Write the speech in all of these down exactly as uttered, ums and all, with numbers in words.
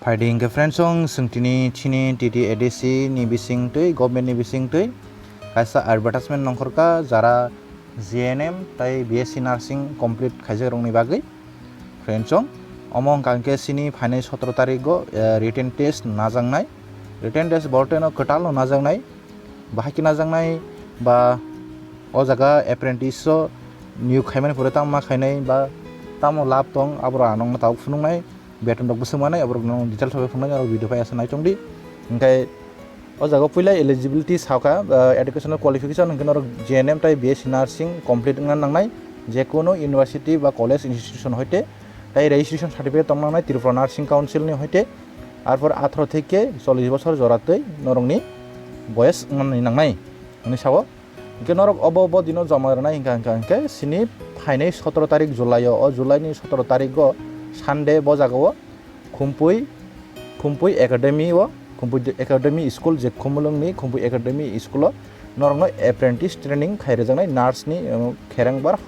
Phaidi hingke friends, chwng tini chini T T A D C ni bising twi, government ni bising twi kaisa advertisement nongkhorkha, jara G N M tai B S C nursing complete khaijak rokni bagwi. Friends, omo wngkha hingke chini phainai sotoro tarikgo, eh, written test najaknai. Written test boroteno kwtalno najaknai. Bahai khe najaknai ba o jaga apprentice o niyok khaimani pore tamo ma khainai ba tamo lab tong, aborok ang nokno tabuk phunuknai, beton rok bwswk manai, aborok no details bai phunuknai, norok video bai asa naichongdi. Hingke o jaga puila eligibility sakha, ah, educational qualification hingke norok G N M tai B S C nursing complete wngna nangnai, jekunu university ba college institution hoite, tai registration certificate tong nangnai Tripura Nursing Council ni hoite, arpor atharo theke chollish bosor jora twi norokni boyes wngmani nangnai hwnwi sao. Hingke norok obo bo dino joma rwnai hingka hingka hingke sini phainai sotoro tarik July o, o July ni sotoro tarik o Sunday bo jaga o Khumpui, Khumpui Academy o, Khumpui Academy School je Khumulwng ni Khumpui Academy School o norokno apprentice training khai rwjaknai nurse ni, uh, kherengbar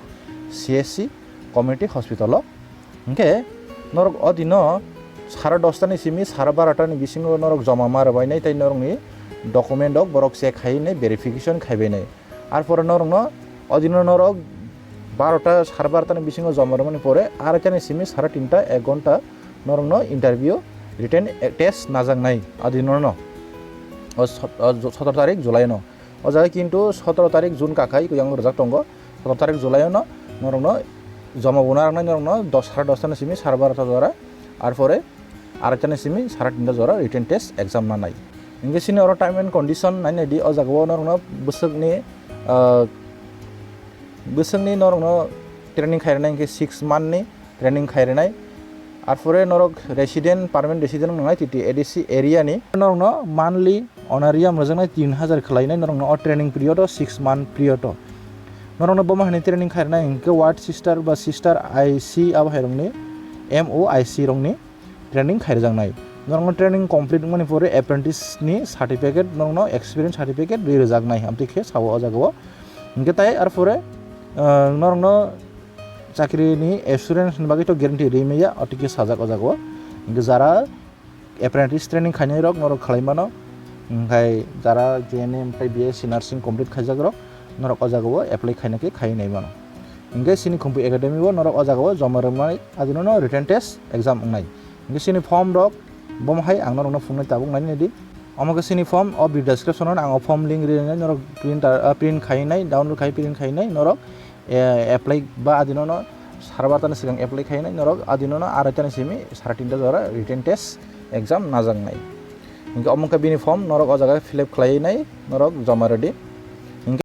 C S C community hospital o. Hingke norok o dino sara dosta ni simi sara barota ni bisingo norok joma ma rwbainai tei norokni document rok borok check khainai verification khaibainai. Arpore norokno o dino norok barota sara barota ni bisingo joma rwmani pore araita ni simi sara tinta ek ghonta norokno interview written test najaknai o dino no. O sot-, o sotoro tarik July no. O jaga kintu sotoro tarik June kakhai kuyang rwjak tongo. Sotoro tarik July o no norokno joma bo narwknai norokno dos, sara dosta ni simi sara barota jora. Arpore araita ni simi sara tinta jora written test exam nanai. Hingke sini oro time and condition nainai di, o jaga o norokno bwswkni, ah, bwswkni norokno training khairwnai hingke six month ni training khairwnai. Arpore norok resident, permanent resident wngnai T T A D C area ni. Norokno monthly honorarium rwjaknai tin hajar khwlainai norokno o training period o, six month period o. Norokno bomo hai training khairwnai hingke ward sister ba sister I C abo hai rokni, M O I C rokni training khairjaknai. Norokno training complete wngmani pore apprentice ni certificate, norokno experience certificate ri rwjaknai, amtwi khe sao o jaga o. Hingke tai arpore, ah, norokno chakri ni assurance ni bagwi to guarantee ri maya, o twi khe sajak o jaga o. Hingke jara apprentice training khainai rok norok khlai mano, hingkhai jara G N M tei B S C nursing complete khaijak rok norok o jaga o apply khaina khe khai nai mano. Hingke sini Khumpui Academy o norok o jaga o joma rwmani adino no written test exam wngnai. Hingke sini form rok bomo hai ang norokno phungnai tabuk nai nai di. Omo khe sini form o video description o ang o form link ri nai norok print, ah, print khai nai, download khai print khai nai norok, eh, apply ba adino no sara barta ni swkang apply khai nai norok adino no araita ni simi sara tinta jora written test exam najak nai. Hingke omo khe bini form norok o jaga fill up khlai nai norok joma rwdi.